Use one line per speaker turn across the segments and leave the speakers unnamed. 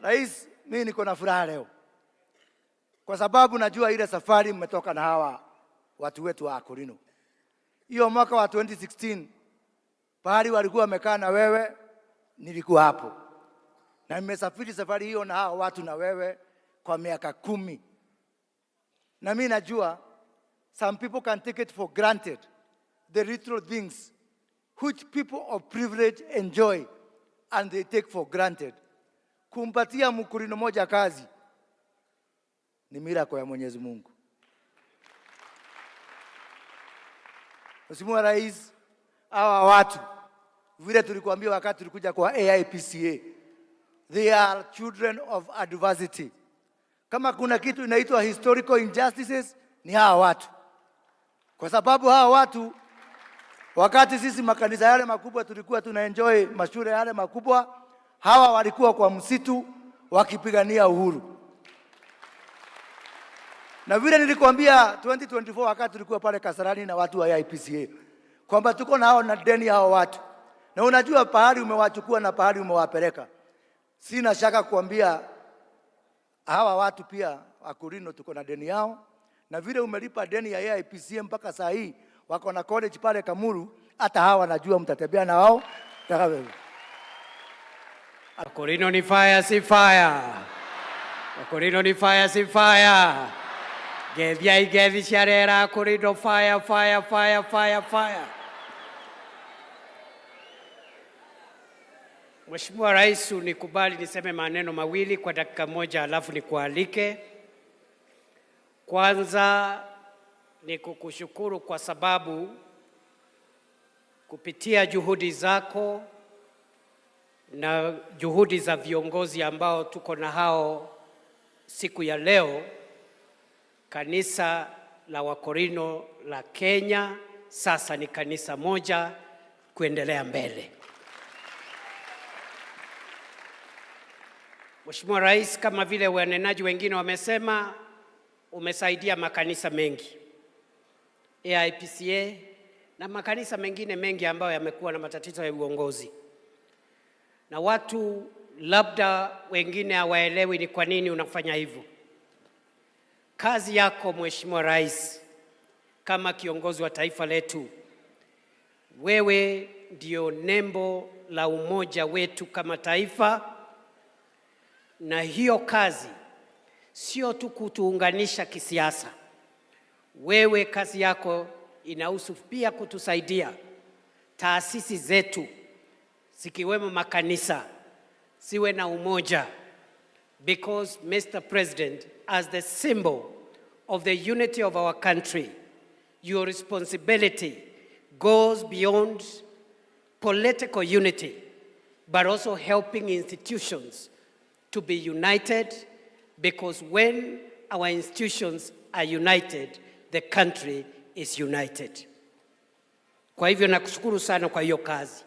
Rais, mimi niko na furaha leo kwa sababu najua ile safari mmetoka na hawa watu wetu wa Akorino. Hiyo mwaka wa 2016 pahali walikuwa wamekaa na wewe, nilikuwa hapo na nimesafiri safari hiyo na hawa watu na wewe kwa miaka 10, na mimi najua some people can take it for granted the little things which people of privilege enjoy and they take for granted. Kumpatia Mkurino moja kazi ni miracle ya Mwenyezi Mungu. Mheshimiwa Rais, hawa watu vile tulikuambia wakati tulikuja kwa AIPCA, they are children of adversity. Kama kuna kitu inaitwa historical injustices ni hawa watu, kwa sababu hawa watu wakati sisi makanisa yale makubwa tulikuwa tunaenjoy mashule yale makubwa, hawa walikuwa kwa msitu wakipigania uhuru. Na vile nilikwambia 2024 wakati tulikuwa pale Kasarani na watu wa AIPCA kwamba tuko na hao na deni hao watu, na unajua pahali umewachukua na pahali umewapeleka. Sina shaka kuambia hawa watu pia Akorino tuko na deni yao, na vile umelipa deni ya AIPCA mpaka saa hii wako na college pale Kamulu, hata hawa najua mtatembea na wao.
Akorino ni fire, si fire. Akorino ni fire, si fire. Geithia igethi cia rĩera Akorino fire, fire, fire, fire, fire. Mheshimiwa Rais, unikubali niseme maneno mawili kwa dakika moja alafu nikualike. Kwanza ni kukushukuru kwa sababu kupitia juhudi zako na juhudi za viongozi ambao tuko na hao siku ya leo, kanisa la Wakorino la Kenya sasa ni kanisa moja kuendelea mbele. Mheshimiwa Rais, kama vile wanenaji wengine wamesema, umesaidia makanisa mengi, AIPCA na makanisa mengine mengi ambayo yamekuwa na matatizo ya uongozi, na watu labda wengine hawaelewi ni kwa nini unafanya hivyo. Kazi yako Mheshimiwa Rais, kama kiongozi wa taifa letu, wewe ndio nembo la umoja wetu kama taifa, na hiyo kazi sio tu kutuunganisha kisiasa. Wewe kazi yako inahusu pia kutusaidia taasisi zetu zikiwemo makanisa siwe na umoja, because Mr. President, as the symbol of the unity of our country, your responsibility goes beyond political unity, but also helping institutions to be united, because when our institutions are united, the country is united. Kwa hivyo nakushukuru sana kwa hiyo kazi.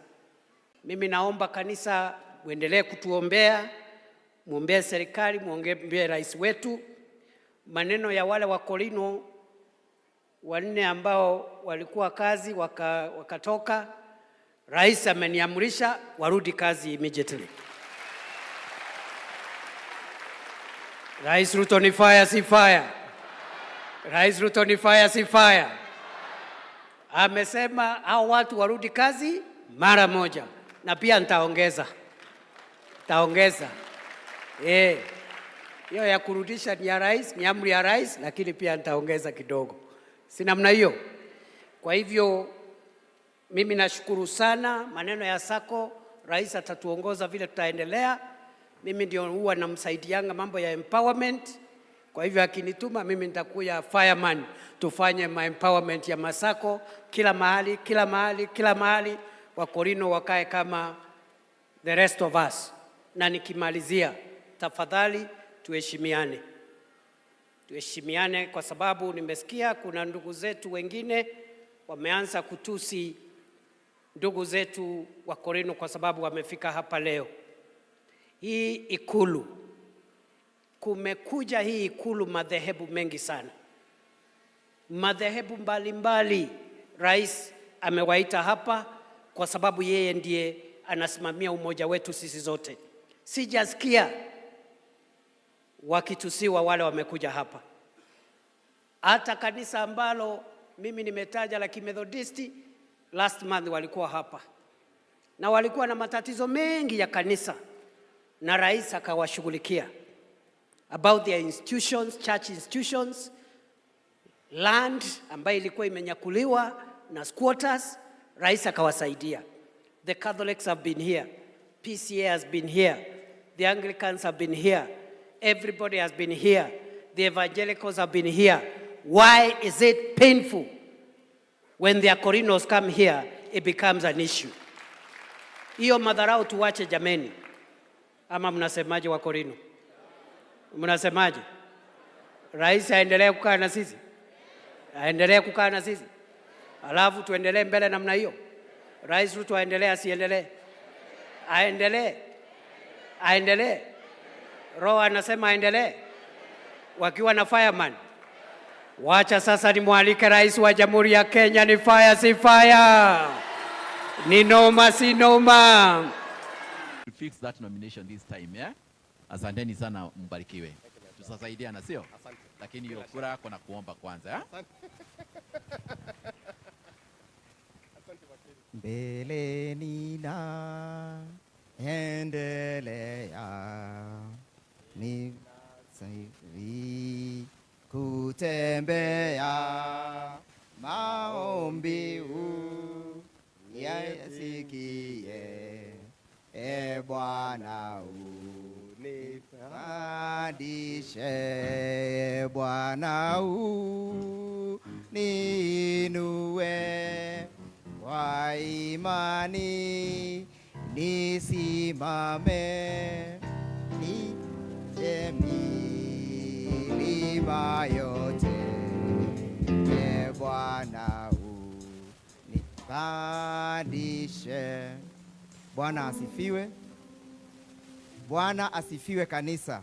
Mimi naomba kanisa muendelee kutuombea, muombee serikali, muombee rais wetu. Maneno ya wale Wakorino wanne ambao walikuwa kazi wakatoka, rais ameniamrisha warudi kazi immediately. Rais Ruto ni fire, si fire? Rais Ruto ni fire, si fire? Amesema hao watu warudi kazi mara moja, na pia nitaongeza. Hiyo ya kurudisha ni ya rais, ni amri ya rais, lakini pia nitaongeza kidogo, si namna hiyo? Kwa hivyo mimi nashukuru sana. Maneno ya Sacco, rais atatuongoza vile tutaendelea. Mimi ndio huwa namsaidianga mambo ya empowerment. Kwa hivyo akinituma mimi nitakuja fireman, tufanye ma empowerment ya masako kila mahali, kila mahali, kila mahali, Wakorino wakae kama the rest of us. Na nikimalizia, tafadhali tuheshimiane. Tuheshimiane kwa sababu nimesikia kuna ndugu zetu wengine wameanza kutusi ndugu zetu Wakorino kwa sababu wamefika hapa leo. Hii ikulu, kumekuja hii ikulu madhehebu mengi sana, madhehebu mbalimbali. Rais amewaita hapa kwa sababu yeye ndiye anasimamia umoja wetu sisi zote. Sijasikia Wakitusiwa wale wamekuja hapa. Hata kanisa ambalo mimi nimetaja la Kimethodisti, last month walikuwa hapa na walikuwa na matatizo mengi ya kanisa, na rais akawashughulikia about their institutions, church institutions, land ambayo ilikuwa imenyakuliwa na squatters, rais akawasaidia. The Catholics have been here, PCEA has been here, the Anglicans have been here, everybody has been here, the evangelicals have been here. Why is it painful when the Akorinos come here, it becomes an issue? Hiyo madharau tuwache jameni, ama mnasemaje Wakorino? Mnasemaje? Rais aendelee kukaa na sisi, aendelee kukaa na sisi, alafu tuendelee mbele namna hiyo. Rais Ruto aendelee, asiendelee? Aendelee, aendelee. Roho anasema aendelee, wakiwa na fireman. Wacha sasa nimwalike rais wa Jamhuri ya Kenya. Ni fire si fire? Ni noma si noma?
Fix that nomination this time, yeah? Asanteni sana, mbarikiwe. Tutasaidiana, sio? Lakini hiyo kura yako na kuomba kwanza, eh?
Mbele nina endelea ni hivi kutembea maombi uyasikie, e Bwana unipandishe, e Bwana uniinue kwa imani nisimame, nije milima yote, e Bwana unipandishe. Bwana asifiwe. Bwana asifiwe kanisa.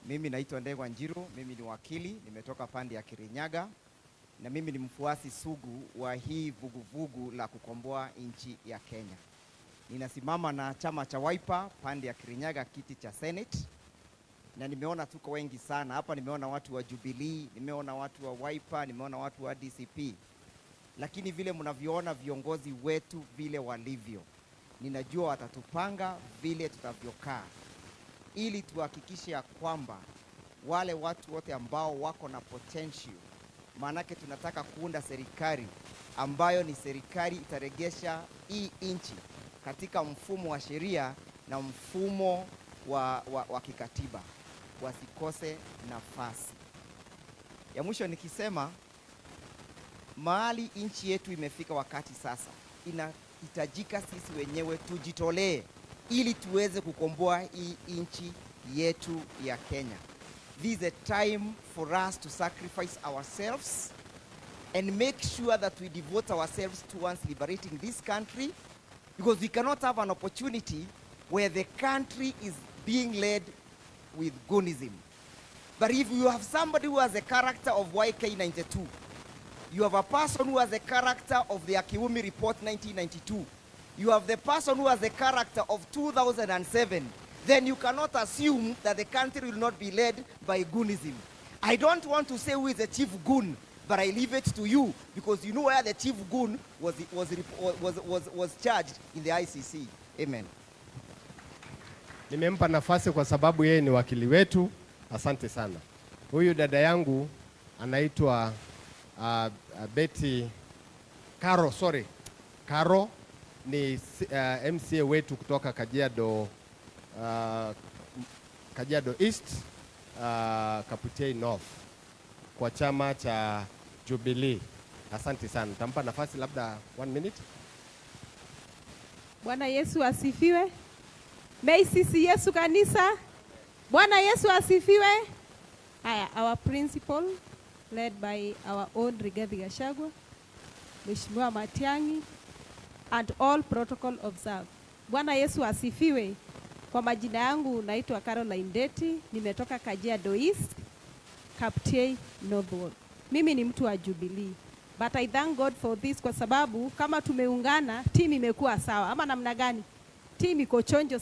Mimi naitwa Ndegwa Njiru, mimi ni wakili, nimetoka pande ya Kirinyaga na mimi ni mfuasi sugu wa hii vuguvugu la kukomboa nchi ya Kenya. Ninasimama na chama cha Wiper pande ya Kirinyaga, kiti cha Senate, na nimeona tuko wengi sana hapa. Nimeona watu wa Jubilee, nimeona watu wa Wiper, nimeona watu wa DCP, lakini vile mnavyoona viongozi wetu vile walivyo, ninajua watatupanga vile tutavyokaa ili tuhakikishe ya kwamba wale watu wote ambao wako na potential, maanake tunataka kuunda serikali ambayo ni serikali itaregesha hii nchi katika mfumo wa sheria na mfumo wa kikatiba, wasikose nafasi. Ya mwisho nikisema, mahali nchi yetu imefika wakati sasa inahitajika sisi wenyewe tujitolee ili tuweze kukomboa hii nchi yetu ya Kenya. This is a time for us to sacrifice ourselves and make sure that we devote ourselves towards liberating this country, because we cannot have an opportunity where the country is being led with goonism. But if you have somebody who has a character of YK92, you have a person who has a character of the Akiwumi Report 1992, you have the person who has the character of 2007, then you cannot assume that the country will not be led by goonism. I don't want to say who is the chief goon, but I leave it to you, because you know where the chief goon was charged in the ICC. Amen.
Nimempa nafasi kwa sababu yeye ni wakili wetu. Asante sana. Huyu dada yangu anaitwa Betty Caro, sorry. Caro ni MCA wetu kutoka Kajiado East, Kaputiei North kwa chama cha Jubilee. Asante sana. Tampa nafasi labda 1 minute.
Bwana Yesu asifiwe. Mei sisi Yesu kanisa. Bwana Yesu asifiwe. Haya, our principal led by our own Rigathi Gachagua, Mheshimiwa Matiang'i and all protocol observed. Bwana Yesu asifiwe. Kwa majina yangu naitwa Caroline Ndeti, nimetoka Kajiado East, Kaputiei North Ward. Mimi ni mtu wa Jubilee. But I thank God for this kwa sababu kama tumeungana team imekuwa sawa ama namna gani? Team iko chonjo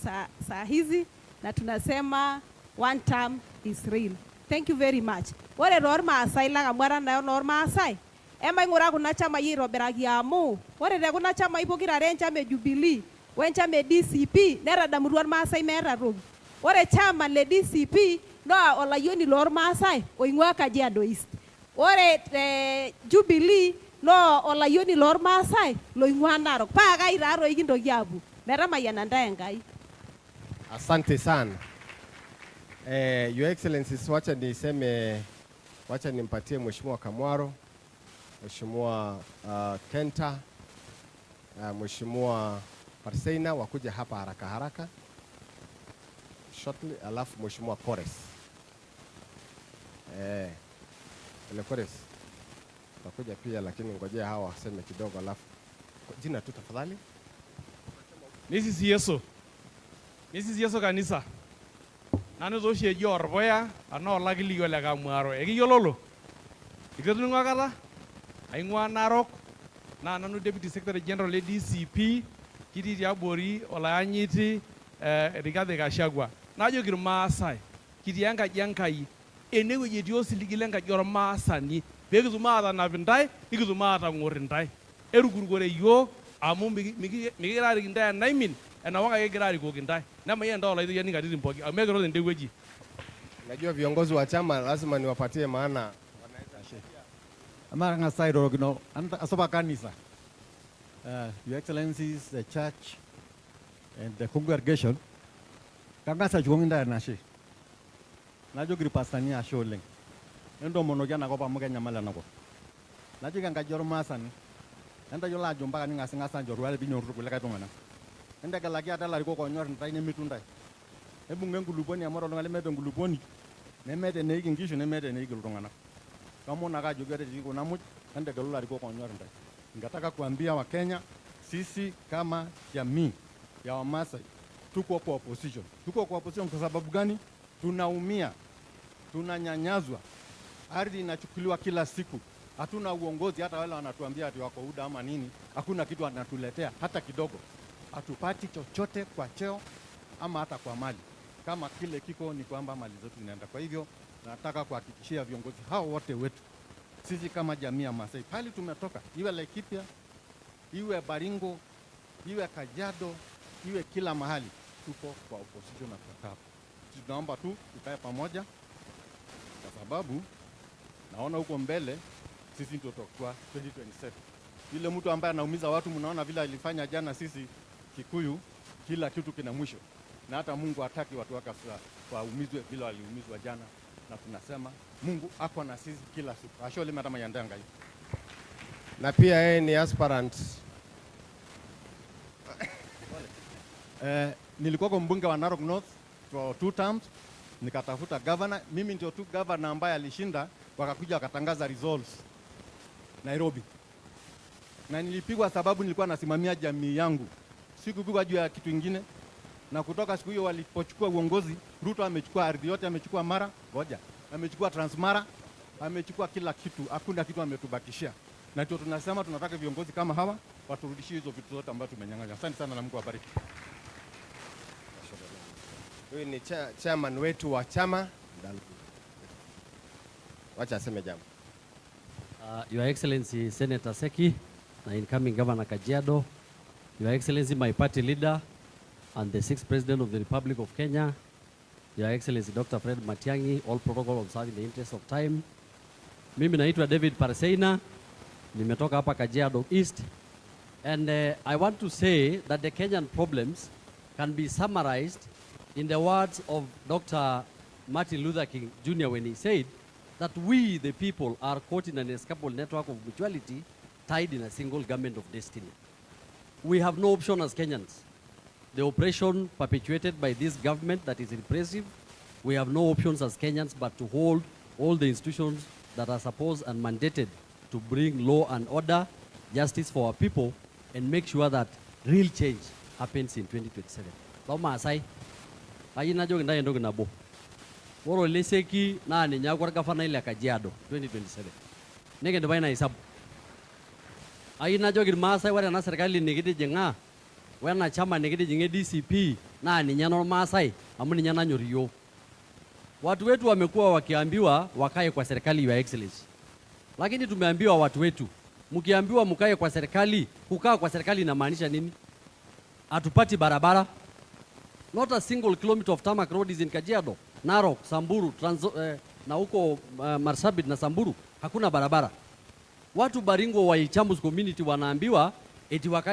saa hizi na tunasema One term is real. Thank you very much. Ore toormaasai lang amu ara naa enoormaasai, emaing'ura kuna chamai aitobiraki amu ore te kuna chamai pokirare enchama e Jubilee wenchama e DCP netadamutua irmaasai meeta toki. Ore chairman le DCP naa olayioni loormaasai oing'ua Kajiado East. Ore te Jubilee naa olayioni loormaasai loing'ua Narok. Paa kai taa toi kintoki aapuo? Metamayiana intae Enkai.
Asante sana. Your Excellencies, wacha niseme, wacha nimpatie Mheshimiwa Kamwaro, Mheshimiwa Kenta, Mheshimiwa Parseina wakuja hapa haraka haraka shortly, alafu Mheshimiwa Kores. Ile Kores takuja pia, lakini ngojea hawa waseme kidogo, alafu jina tu tafadhali.
Misisi Yesu. Misisi Yesu kanisa. Nanu taa oshi eji orpuya anaa olakilio le Kamwaro. Ekiyiololo? Eitu akata? Aing'ua Narok naa nanu Deputy Secretary General le DCP, kitii tiabori olayanyiti Rigathi Gachagua. Najoki Irmaasai, kitii enkaji Enkai, enewueji etii osiligi lenkaji ormaasani pee kitum aatanap intae nikitum aatang'or intae. Erukurukore iyiook amu mikigira aarik intae enaimin, enawang' ake kigira aarikoki intae. Nemayian intae Olaitoriani nkatitin pooki amu ekiro tende wueji.
Najua viongozi wa chama lazima niwapatie maana.
Amang'as airorokino asupa kanisa. Your Excellencies, the church and the congregation, kang'as ashukoki intae enashe. Najoki irpastani ashe oleng. Entomonoki enakop amu kenyamal enakop. Najoki enkaji ormaasani, entayiolo ajo mpaka ning'asing'asa anchoru ate pinyoru irkulikae tung'anak. Entegelaki ate ilarikok oonyor intae nemitu intae. Ebung'a enkulupuoni amu ore oltung'ani lemeeta enkulupuoni nemeeta eneik inkishu, nemeeta eneik iltung'anak. Kaomon ake ajoki ore etii kuna muj, entegelu ilarikok oonyor intae. Ningetaka kuambia Wakenya, sisi kama jamii ya Wamasai tuko kwa opposition. Tuko kwa opposition kwa sababu gani? Tunaumia, tunanyanyazwa, ardhi inachukuliwa kila siku, hatuna uongozi. Hata wale wanatuambia ati wako UDA ama nini, hakuna kitu wanatuletea hata kidogo. Hatupati chochote kwa cheo ama hata kwa mali. Kama kile kiko ni kwamba mali zetu zinaenda. Kwa hivyo nataka kuhakikishia viongozi hao wote wetu, sisi kama jamii ya Masai pale tumetoka, iwe Laikipia, iwe Baringo, iwe Kajiado, iwe kila mahali, tuko kwa opposition na tutakaa. Tunaomba tu tukae pamoja, kwa sababu naona huko mbele sisi ndio tutakuwa 2027. Yule mtu ambaye anaumiza watu, mnaona vile alifanya jana sisi Kikuyu, kila kitu kina mwisho, na hata Mungu hataki watu wake waumizwe vile waliumizwa jana, na tunasema Mungu ako na sisi kila siku. Ashe oleng metamayiana Enkai.
Na pia yeye ni aspirant.
Nilikuwa mbunge wa Narok North for 2 terms, nikatafuta governor. Mimi ndio tu governor ambaye alishinda, wakakuja wakatangaza results Nairobi, na nilipigwa sababu nilikuwa nasimamia jamii yangu, sikupigwa juu ya kitu ingine. Na kutoka siku hiyo walipochukua uongozi, Ruto amechukua ardhi yote, amechukua Mara, ngoja, amechukua Transmara, amechukua kila kitu, hakuna kitu ametubakishia. Na ndio tunasema tunataka viongozi kama hawa waturudishie hizo vitu zote ambazo tumenyang'anywa. Asante sana na Mungu awabariki.
Huyu ni chairman wetu wa chama. Wacha aseme jambo.
Your Excellency Senator Seki na incoming Governor Kajiado, Your Excellency my party leader and the sixth President of the Republic of Kenya, Your Excellency Dr. Fred Matiang'i, all protocol observed in the interest of time. Mimi naitwa David Parseina, nimetoka hapa Kajiado East, and I want to say that the Kenyan problems can be summarized in the words of Dr. Martin Luther King Jr. when he said that we, the people, are caught in an inescapable network of mutuality tied in a single garment of destiny. We have no option as Kenyans. The oppression perpetuated by this government that is repressive, we have no options as Kenyans but to hold all the institutions that are supposed and mandated to bring law and order, justice for our people, and make sure that real change happens in 2027. Lomaasai, kayieu najoki ntae entoki nabo. Ore Ole Seki naa ninye aaku orgavanai le Kajiado 2027. Nikindipa ina hesabu. Ayieu najoki Irmaasai, ore ena serkali nikitijing'a wena chama nikitijing'a e DCP naa ninye enormaasai amu ninye nanyor iyiok. Watu wetu wamekuwa wakiambiwa wakae kwa serikali, Your Excellency, lakini tumeambiwa watu wetu, mkiambiwa mkae kwa serikali, kukaa kwa serikali inamaanisha nini? Hatupati barabara. Not a single kilometer of tarmac road is in Kajiado, Narok, Samburu, Trans na huko Marsabit na Samburu hakuna barabara. Watu Baringo wa Ilchamus community wanaambiwa eti wakae